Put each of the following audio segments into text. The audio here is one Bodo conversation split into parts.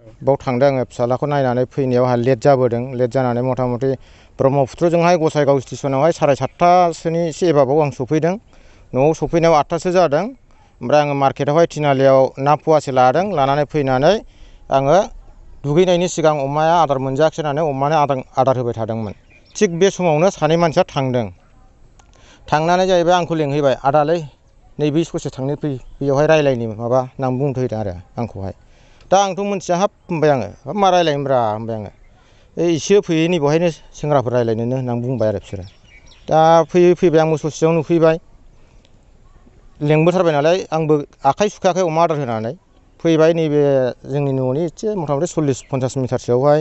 बाव थांदों आङो फिसालाखौ नायनानै फैनायावहा लेट जाबोदों लेट जानानै मथा मथि ब्रह्मपुत्रजोंहाय गसाइगाव स्टेसनावहाय 7:30 एसे एबाबाव आं सफैदों न'आव सफैनायाव 8टासो जादों ओमफ्राय आङो मार्केटावहाय तिनालियाव ना फवासे लादों लानानै फैनानै आङो दुगैनायनि सिगां अमाया आदार मोनजायाखिसै होननानै अमानो आदार होबाय थादोंमोन थिग बे समावनो सानै मानसिया थांदों थांनानै जाहैबाय आंखौ लेंहैबाय आदालै नैबे ससे थांनो फै बेयावहाय रायलायनि माबा होननानै बुंफैदों आरो आंखौहाय दा आंथ' मोनथिया हाब होनबाय आङो हाब मा रायलायनोब्रा होनबाय आङो एसे फैयै नैबावहायनो सेंग्राफोर रायलायनोनो होननानै बुंबाय आरो बिसोरो दा फैबाय आंबो ससेयाव नुफैबाय लेंबोथारबाय नालाय आंबो आखाइ सुखायाखै अमा आदार होनानै फैबाय नैबे जोंनि न'नि एसे मथा मथि 40-50 मिटारसोआवहाय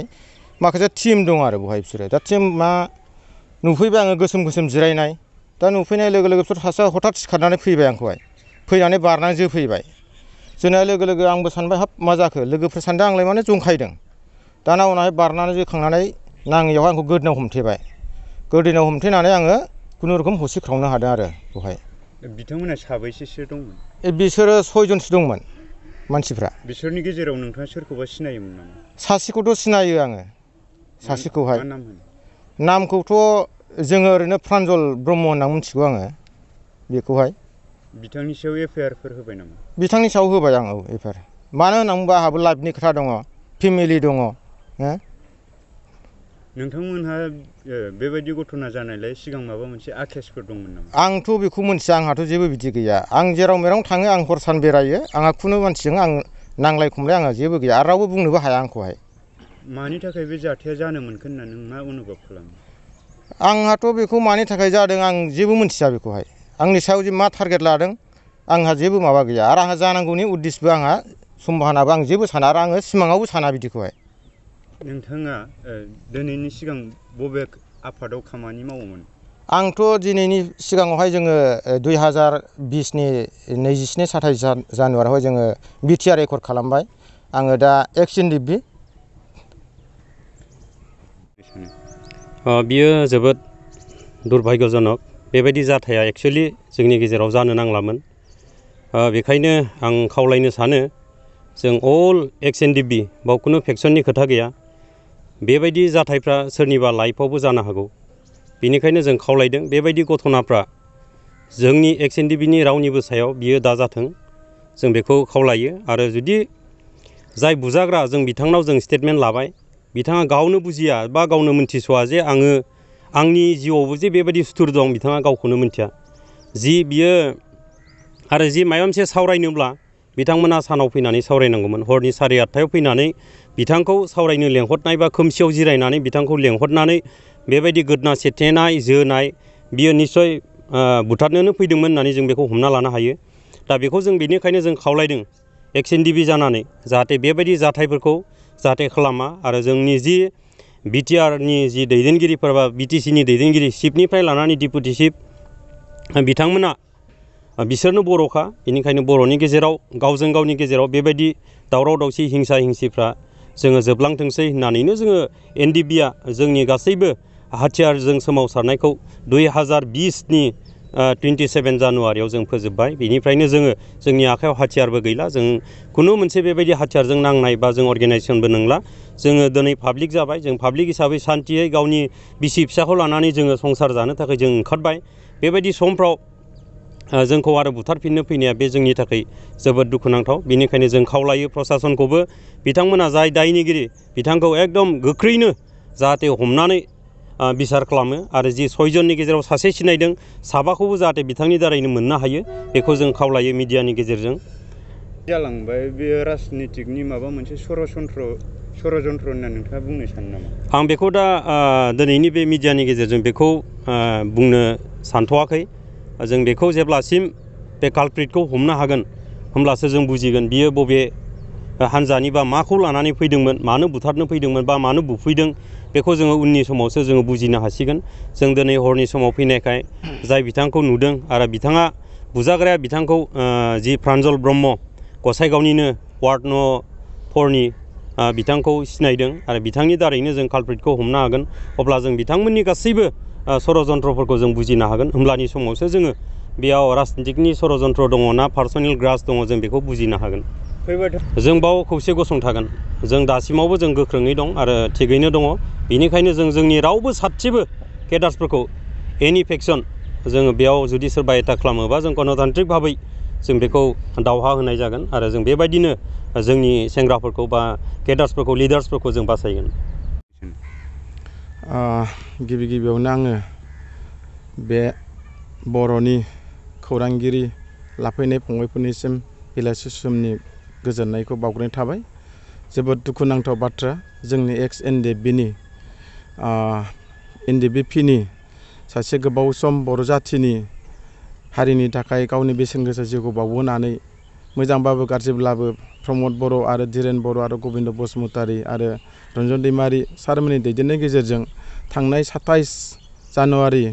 माखासे टिम दं आरो बेवहाय बिसोरो दा टिम मा नुफैबाय आङो गोसोम जिरायनाय दा नुफैनाय लोगो लोगो बिसोर सासेया हथात सिखारनानै फैबाय आंखौहाय फैनानै बारनानै जोफैबाय जोनाय लोगो लोगो आंबो सानबाय हाब मा जाखो लोगोफोर सानदों आंलाय माने जंखायदों दाना उनावहाय बारनानै जोखांनानै नाङैयावहाय आंखौ गोदोनायाव हमथेबाय गोदोनायाव हमथेनानै आङो खुनुरुखुम हसिख्रावनो हादों आरो बेवहाय बिथांमोना साबैसेसो दंमोन बिसोरो 6 जनसो दंमोन मानसिफ्रा बिसोरनि गेजेराव नोंथाङा सोरखौबा सिनायोमोन नामा सासेखौथ' सिनायो आङो सासेखौहाय मा नाम होनो नामखौथ' जोङो ओरैनो प्रान्जल ब्रह्म होनना मिथिगौ आङो बेखौहाय बिथांनि सायाव एफआइआर फोर होबाय नामा बिथांनि सायाव होबाय आं औ एफआइआर मानो होनना बुङोबा आंहाबो लाइफनि खोथा दङ फेमिलि दङ नोंथांमोनहा बेबायदि घटना जानायलाय सिगां माबा मोनसे आखेसफोर दंमोन नामा आंथ' बेखौ मिथिया आंहाथ' जेबो बिदि गैया आं जेराव मेराव थाङो आं हर सान बेरायो आंहा खुनु मानसिजों आं नांलाय खमलाय आंहा जेबो गैया आरो रावबो बुंनोबो हाया आंखौहाय मानि थाखाय बे जाथाया जानो मोनखो होनना नों मा अनुभब खालामो आंहाथ' बेखौ मानि थाखाय जादों आं जेबो मिथिया बेखौहाय आंनि सायाव जे मा टारगेट लादों आंहा जेबो माबा गैया आरो आंहा जानांगौनि उद्देश्यबो आंहा सम्भाबनाबो आं जेबो साना आरो आङो सिमाङावबो साना बिदिखौहाय नोंथाङा दिनैनि सिगां बबे आफादाव खामानि मावोमोन आंथ' दिनैनि सिगाङावहाय जोङो 2020नि 27-27 जानुवारियावहाय जोङो बिटिआर रेकर्ड खालामबाय आङो दा एक्स एनडिएफबि बियो जोबोद दुर्भाग्यजनक बेबायदि जाथाया एक्चुअलि जोंनि गेजेराव जानो नांलामोन बेखायनो आं खावलायनो सानो जों अल एक्स एनडिएफबि बाव खुनु फेक्सननि खोथा गैया बेबायदि जाथायफ्रा सोरनिबा लाइफआवबो जानो हागौ बेनिखायनो जों खावलायदों बेबायदि घटनाफ्रा जोंनि एक्स एनडिएफबिनि रावनिबो सायाव बियो दाजाथों जों बेखौ खावलायो आरो जुदि जाय बुजाग्रा जों बिथांनाव जों स्टेटमेन्ट लाबाय बिथाङा गावनो बुजिया बा गावनो मिन्थिस'आ जे आंनि जिउआवबो जे बेबायदि सुथुर दं बिथाङा गावखौनो मिन्थिया जि बियो आरो जि माबा मोनसे सावरायनोब्ला बिथांमोना सानाव फैनानै सावरायनांगौमोन हरनि 8:30 फैनानै बिथांखौ सावरायनो लेंहरनाय बा खोमसियाव जिरायनानै बिथांखौ लेंहरनानै बेबायदि गोदना सेथेनाय जोनाय बियो निस्सय बुथारनोनो फैदोंमोन होननानै जों बेखौ हमना लानो हायो दा बेखौ जों बेनिखायनो जों खावलायदों एक्स एनडिएफबि जानानै जाहाथे बेबायदि जाथायफोरखौ जाहाथे खालामा आरो जोंनि जि बिटिआरनि जि दैदेनगिरिफोर बा बिटिसिनि दैदेनगिरि चिफनिफ्राय लानानै डिपुटि चिफ बिथांमोना बिसोरनो बर'खा बेनिखायनो बर'नि गेजेराव गावजों गावनि गेजेराव बेबायदि दावराव दावसि हिंसा हिंसिफ्रा जोङो जोबलांथोंसै होननानैनो जोङो एनडिएफबिआ जोंनि गासैबो हाथियारजों सोमावसारनायखौ 2020नि 27 जानुवारियाव जों फोजोबबाय बेनिफ्रायनो जोङो जोंनि आखायाव हाथियारबो गैला जों खुनु मोनसे बेबायदि हाथियारजों नांनाय बा जों अर्गेनाइजेसनबो नंला जोङो दिनै पाब्लिक जाबाय जों पाब्लिक हिसाबै सान्थियै गावनि बिसि फिसाखौ लानानै जोङो संसार जानो थाखाय जों ओंखारबाय बेबायदि समफ्राव जोंखौ आरो बुथारफिननो फैनाया बे जोंनि थाखाय जोबोद दुखुनांथाव बेनिखायनो जों खावलायो प्रसासनखौबो बिथांमोना जाय दायनिगिरि बिथांखौ एकदम गोख्रैनो जाहाथे हमनानै बिसार खालामो आरो जि 6 जननि गेजेराव सासे सिनायदों साबाखौबो जाहाथे बिथांनि दारैनो मोननो हायो बेखौ जों खावलायो मिडियानि गेजेरजों जालांबाय बे राजनितिकनि माबा मोनसे षड़यन्त्र होनना नोंथाङा बुंनो सानो नामा आं बेखौ दा दिनैनि बे मिडियानि गेजेरजों बेखौ बुंनो सानथ'वाखै जों बेखौ जेब्लासिम बे कालप्रिटखौ हमनो हागोन होमब्लासो जों बुजिगोन बियो बबे हान्जानि बा माखौ लानानै फैदोंमोन मानो बुथारनो फैदोंमोन बा मानो बुफैदों बेखौ जोङो उननि समावसो जोङो बुजिनो हासिगोन जों दिनै हरनि समाव फैनायखाय जाय बिथांखौ नुदों आरो बिथाङा बुजाग्राया बिथांखौ जि प्रान्जल ब्रह्म गसाइगावनिनो वार्ड नं 4नि बिथांखौ सिनायदों आरो बिथांनि दारैनो जों कालप्रिटखौ हमनो हागोन अब्ला जों बिथांमोननि गासैबो षड़यन्त्रफोरखौ जों बुजिनो हागोन होमब्लानि समावसो जोङो बेयाव राजनितिकनि षड़यन्त्र दङ ना पार्सनेल ग्रास दङ जों बेखौ बुजिनो हागोन जों बाव खौसे गसंथागोन। जों दासिमावबो जों गोख्रोङै दं आरो थिगैनो दङ। बेनिखायनो जों जोंनि रावबो सासेबो केडार्सफोरखौ एनि फेक्सन जोङो बेयाव जुदि सोरबा एटाक खालामोबा जों गणतान्त्रिक भाबै जों बेखौ दावहा होनाय जागोन आरो जों बेबायदिनो जोंनि सेंग्राफोरखौ बा केडार्सफोरखौ लिडार्सफोरखौ जों बासायगोन। गिबि गिबियावनो आङो बे बर'नि खौरांगिरि लाफैनाय फंबायफोरनिसिम बेलासि समनि गोजोननायखौ बावग्रोनाय थाबाय। जोबोद दुखुनांथाव बाथ्रा, जोंनि एक्स NDP-नि सासे गोबाव सम बर' जाथिनि हारिनि थाखाय गावनि बेसेन गोसा जिउखौ बावहोनानै मोजांबाबो गाज्रिब्लाबो प्रमद बर' आरो धीरेन बर' आरो गबिन्द बसुमतारी आरो रन्जन दैमारि सारमोननि दैदेननायनि गेजेरजों थांनाय 27 जानुवारि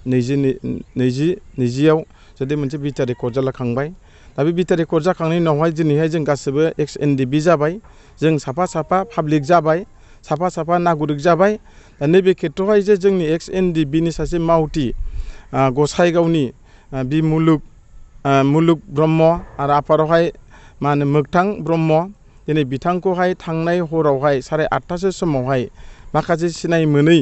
2020आव जुदि मोनसे बिटिआर रेकर्ड जालाखांबाय। दा बे बिटिआर रेकर्ड जाखांनायनि उनावहाय दिनैहाय जों गासिबो एक्स NDP जाबाय, जों साफा साफा पाब्लिक जाबाय, साफा साफा नागरिक जाबाय। दा नैबे खेत्रआवहाय जे जोंनि एक्स NDP-नि सासे मावथि गसाइगावनि मुलुग ब्रह्म आरो आफादावहाय मा होनो मोगथां ब्रह्म, दिनै बिथांखौहाय थांनाय हरावहाय 8:30 समावहाय माखासे सिनाय मोनै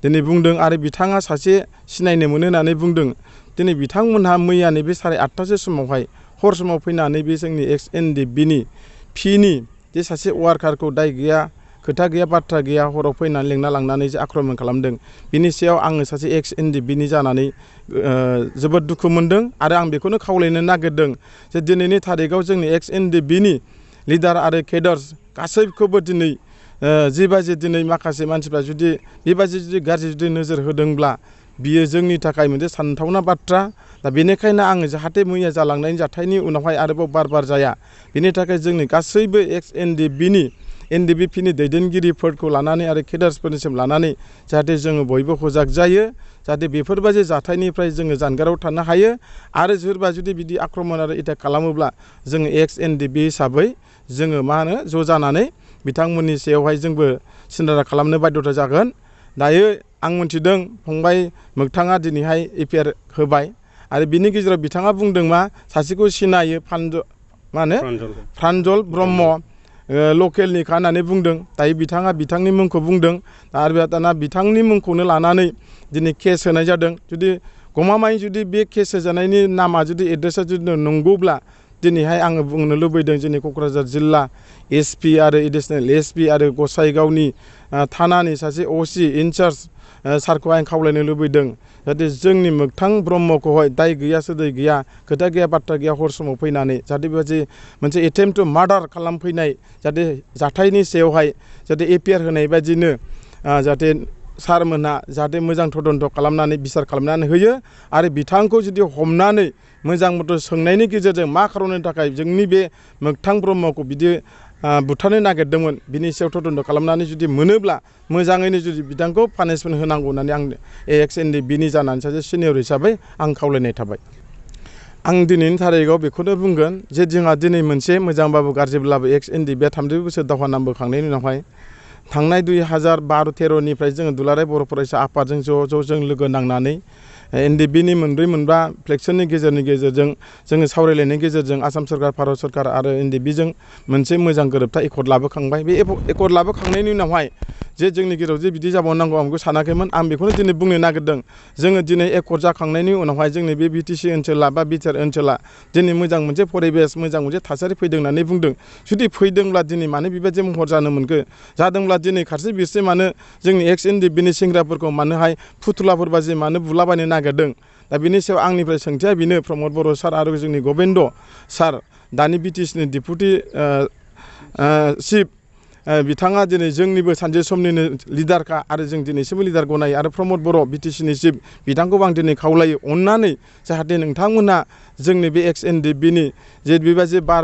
दिनै बुंदों आरो बिथाङा सासे सिनायनो मोनो होननानै बुंदों। दिनै बिथांमोनहा मैया नैबे 8:30 समावहाय हर समाव फैनानै बे जोंनि एक्स NDP-नि जे सासे वार्कारखौ दाय गैया खोथा गैया बाथ्रा गैया हराव फैनानै लेंना लांनानै जे आक्रमन खालामदों, बिनि सायाव आङो सासे एक्स NDP-नि जानानै जोबोद दुखु मोनदों आरो आं बेखौनो खावलायनो नागिरदों जे दिनैनि थारिखआव जोंनि एक्स NDP-नि लिडार आरो केडार्स गासैखौबो दिनै जिबायदि दिनै माखासे मानसिफ्रा जुदि बेबायदि जुदि गाज्रि जुदि नोजोर होदोंब्ला बियो जोंनि थाखाय मोनसे सानथावना बाथ्रा। दा बेनिखायनो आङो जाहाथे मैया जालांनायनि जाथायनि उनावहाय आरोबाव बार जाया, बेनि थाखाय जोंनि गासैबो एक्स NDP-नि दैदेनगिरिफोरखौ लानानै आरो केडार्सफोरनिसिम लानानै जाहाथे जोङो बयबो सजाग जायो, जाहाथे बेफोरबायदि जाथायनिफ्राय जोङो जानगाराव थानो हायो आरो सोरबा जुदि बिदि आक्रमन आरो एटाक खालामोब्ला जोङो एक्स NDP हिसाबै जोङो मा होनो ज' जानानै बिथांमोननि सायावहाय जोंबो सिन्दारा खालामनो बाध्यता जागोन। दायो आं मिथिदों फंबाय मोगथाङा दिनैहाय APR होबाय आरो बिनि गेजेराव बिथाङा बुंदों मा सासेखौ सिनायो प्रान्जल ब्रह्म लकेलनिखा होननानै बुंदों। दायो बिथाङा बिथांनि मुंखौ बुंदों आरो दाना बिथांनि मुंखौनो लानानै दिनै केस होनाय जादों। जुदि गमामायै जुदि बे केस होजानायनि नामा जुदि एड्रेसा जुदि नंगौब्ला दिनैहाय आङो बुंनो लुबैदों जोंनि क'क्राझार जिल्ला SP आरो एडिसनेल SP आरो गसाइगावनि थानानि सासे OC इनचार्ज सारखौ आं खावलायनो लुबैदों जाहाथे जोंनि मोगथां ब्रह्मखौहाय दाय गैया सोदै गैया खोथा गैया बाथ्रा गैया हर समाव फैनानै जाहाथे बेबायदि मोनसे एटेम्प्ट टु मार्डार खालामफैनाय जाहाथे जाथायनि सायावहाय जाहाथे APR होनाय बायदिनो जाहाथे सारमोनहा जाहाथे मोजां तदन्त खालामनानै बिसार खालामनानै होयो आरो बिथांखौ जुदि हमनानै मोजां मथे सोंनायनि गेजेरजों मा खारननि थाखाय जोंनि बे मोगथां ब्रह्मखौ बिदि बुथारनो नागिरदोंमोन बिनि सायाव तदन्त खालामनानै जुदि मोनोब्ला मोजाङैनो जुदि बिथांखौ पानिशमेन्ट होनांगौ होननानै आं एक्स NDP-नि जानानै सासे सिनियर हिसाबै आं खावलायनाय थाबाय। आं दिनैनि थारिखआव बेखौनो बुंगोन जे जोंहा दिनै मोनसे मोजांबाबो गाज्रिब्लाबो एक्स NDP-आ 30 बोसोर दावहा नांबोखांनायनि उनावहाय थांनाय 2012-13निफ्राय जोङो दुलाराय बर' फरायसा आफादजों ज' जों लोगो नांनानै NDP-नि 4-4 फ्लेक्सननि गेजेरजों जोङो सावरायलायनायनि गेजेरजों आसाम सरकार भारत सरकार आरो NDP-जों मोनसे मोजां गोरोबथा एकर्ड लाबोखांबाय। बे एकर्ड लाबोखांनायनि उनावहाय जे जोंनि गेजेराव जे बिदि जाबावनांगौ आं बेखौ सानाखैमोन। आं बेखौनो दिनै बुंनो नागिरदों जोङो दिनै एकर्ड जाखांनायनि उनावहाय जोंनि बे BTC ओनसोला बा बिटिआर ओनसोला दिनै मोजां मोनसे परिबेस मोजां मोनसे थासारि फैदों होननानै बुंदों। जुदि फैदोंब्ला दिनै मानो बेबायदि महर जानो मोनखो जादोंब्ला दिनै खारसे बिरसे मानो जोंनि एक्स NDP-नि सेंग्राफोरखौ मानोहाय फुथुलाफोर बाजि मानो बुलाबायनो नागिरदों। दा बिनि सायाव आंनिफ्राय सोंथिया बेनो प्रमद बर' सार आरो जोंनि गबिन्द सार दानि BTC-नि डिपुटि चिफ बिथाङा दिनै जोंनिबो सानसे समनिनो लिडारखा आरो जों दिनैसिमबो लिडार गनायो आरो प्रमद बर' BTC-नि चिफ बिथांखौबो आं दिनै खावलायो अननानै जाहाथे नोंथांमोनहा जोंनि बे एक्स NDP-नि जे बेबायदि बार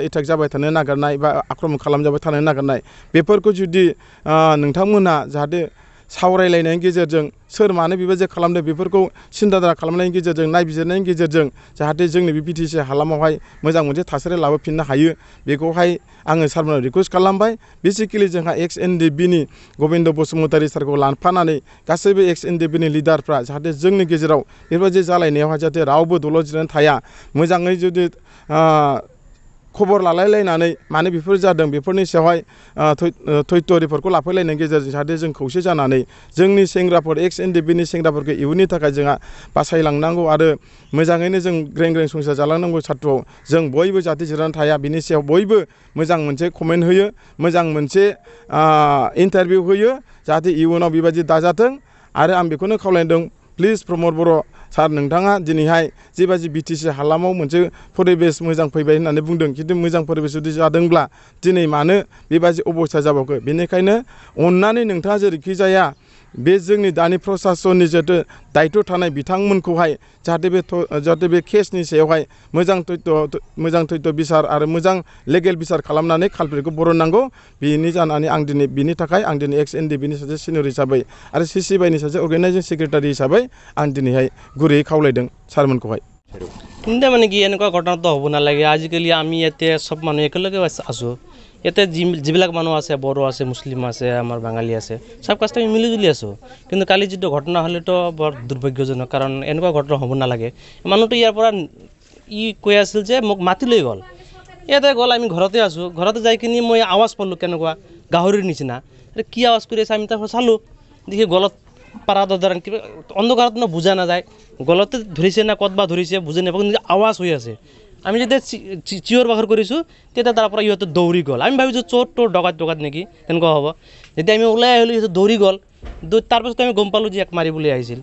एटाक जाबाय थानो नागिरनाय बा आक्रमन खालामजाबाय थानो नागिरनाय बेफोरखौ जुदि नोंथांमोनहा जाहाथे सावरायलायनायनि गेजेरजों सोर मानो बेबायदि खालामदों बेफोरखौ सिन्ताधारा खालामनायनि गेजेरजों नायबिजिरनायनि गेजेरजों जाहाथे जोंनि बे BTC हालामावहाय मोजां मोनसे थासारि लाबोफिननो हायो बेखौहाय आङो सारमोनाव रिकुवेस्ट खालामबाय। बेसिकेलि जोंहा एक्स NDP-नि गबिन्द बसुमतारी सारखौ लाफानानै गासैबो एक्स NDP-नि लिडारफ्रा जाहाथे जोंनि गेजेराव बेबायदि जालायनायावहाय जाहाथे रावबो दलद जिरायनानै थाया मोजाङै जुदि खबर लालायलायनानै मानो बेफोर जादों बेफोरनि सायावहाय तथ्य रिपर्टखौ लाफैलायनायनि गेजेरजों जाहाथे जों खौसे जानानै जोंनि सेंग्राफोर एक्स एनडिपिनि सेंग्राफोरखौ इयुननि थाखाय जोंहा बासायलांनांगौ आरो मोजाङैनो जों ग्रें ग्रें संसार जालांनांगौ साथ्र'आव जों बयबो जाहाथे जिरायनानै थाया बिनि सायाव बयबो मोजां मोनसे कमेन्ट होयो मोजां मोनसे इन्टारभिउ होयो जाहाथे इयुनाव बेबायदि दाजाथों आरो आं बेखौनो खावलायदों प्लिज प्रमद बर' सार नोंथाङा दिनैहाय जिबायदि बिटिसि हालामाव मोनसे परिबेस मोजां फैबाय होननानै बुंदों खिन्थु मोजां परिबेस जुदि जादोंब्ला दिनै मानो बेबायदि अबस्था जाबावखो बेनिखायनो अननानै नोंथाङा जेरैखि जाया बे जोंनि दानि प्रसासननि जिहेतु दायित्व थानाय बिथांमोनखौहाय जाहाथे बे केसनि सायावहाय मोजां तथ्य बिसार आरो मोजां लेगेल बिसार खालामनानै कालप्रिटखौ बरननांगौ बेनि जानानै आं दिनै बिनि थाखाय आं दिनै एक्स एनडिपिनि सासे सिनियर हिसाबै आरो सिसिबिनि सासे अर्गेनाइजिं सेक्रेटारि हिसाबै आं दिनैहाय गुरैयै खावलायदों सारमोनखौहाय কিন্তু মানে কি এনেকুৱা ঘটনাটো হ'ব নালাগে আজিকালি আমি ইয়াতে চব মানুহ একেলগে আছোঁ ইয়াতে যিবিলাক মানুহ আছে বড়ো আছে মুছলিম আছে আমাৰ বাঙালী আছে চব কাষ্ট আমি মিলিজুলি আছোঁ কিন্তু কালি যিটো ঘটনা হ'লেতো বৰ দুৰ্ভাগ্যজনক কাৰণ এনেকুৱা ঘটনা হ'ব নালাগে মানুহটো ইয়াৰ পৰা কৈ আছিল যে মোক মাতি লৈ গ'ল ইয়াতে গ'ল আমি ঘৰতে আছোঁ ঘৰতে যাই কিনি মই আৱাজ পালোঁ কেনেকুৱা গাহৰিৰ নিচিনা কি আৱাজ কৰি আছে আমি তাৰপৰা চালোঁ দেখি গলত পাৰা দৰান কিবা অন্ধকাৰত বুজা নাযায় গলতে ধৰিছে না ক'ত বা ধৰিছে বুজি নাপাওঁ কিন্তু আৱাজ হৈ আছে আমি যেতিয়া চিঞৰ বাখৰ কৰিছোঁ তেতিয়া তাৰ পৰা ইহঁতে দৌৰি গ'ল আমি ভাবিছোঁ চোৰ ডকাইত নেকি তেনেকুৱা হ'ব যেতিয়া আমি ওলাই আহিলোঁ ইহঁতে দৌৰি গ'ল তাৰপাছত আমি গম পালোঁ যে ইয়াক মাৰিবলৈ আহিছিল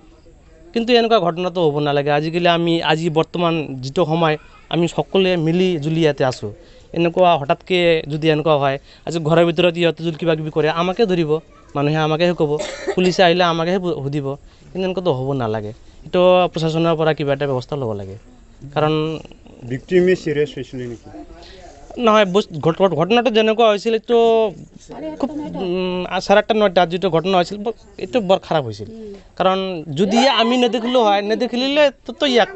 কিন্তু এনেকুৱা ঘটনাটো হ'ব নালাগে আজিকালি আজি বৰ্তমান যিটো সময় আমি সকলোৱে মিলি জুলি ইয়াতে আছোঁ এনেকুৱা হঠাৎকৈ যদি এনেকুৱা হয় আজি ঘৰৰ ভিতৰত ইহঁতে যদি কিবা কিবি কৰে আমাকে ধৰিব মানুহে আমাকেহে ক'ব পুলিচে আহিলে আমাকেহে সুধিব কিন্তু এনেকুৱাতো হ'ব নালাগে এইটো প্ৰশাসনৰ পৰা কিবা এটা ব্যৱস্থা ল'ব লাগে কাৰণ ভিক্টিমে চিৰিয়াছ হৈছিলে নেকি নহয় ঘটনাটো যেনেকুৱা হৈছিল এইটো খুব 8:30-9টাত যিটো ঘটনা হৈছিল এইটো বৰ খাৰাপ হৈছিল কাৰণ যদি আমি নেদেখিলে তো ইয়াক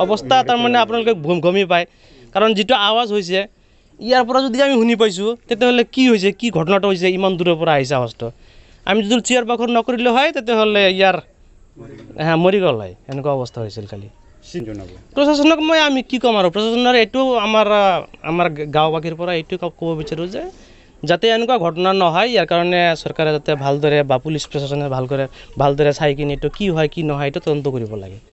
অৱস্থা তাৰমানে আপোনালোকে গমেই পায় কাৰণ যিটো আৱাজ হৈছে ইয়াৰ পৰা যদি আমি শুনি পাইছোঁ তেতিয়াহ'লে কি হৈছে কি ঘটনাটো হৈছে ইমান দূৰৰ পৰা আহিছে আৱাজটো আমি যদি চিঞৰ বাখৰ নকৰিলে হয় তেতিয়াহ'লে ইয়াৰ মৰি গ'ল হয় এনেকুৱা অৱস্থা হৈছিল কালি প্ৰশাসনক আমি কি ক'ম আৰু প্ৰশাসনৰ এইটো আমাৰ গাঁওবাসীৰ পৰা এইটো ক'ব বিচাৰোঁ যে যাতে এনেকুৱা ঘটনা নহয় ইয়াৰ কাৰণে চৰকাৰে যাতে ভালদৰে বা পুলিচ প্ৰশাসনে ভালদৰে চাই কিনি এইটো কি হয় কি নহয় এইটো তদন্ত কৰিব লাগে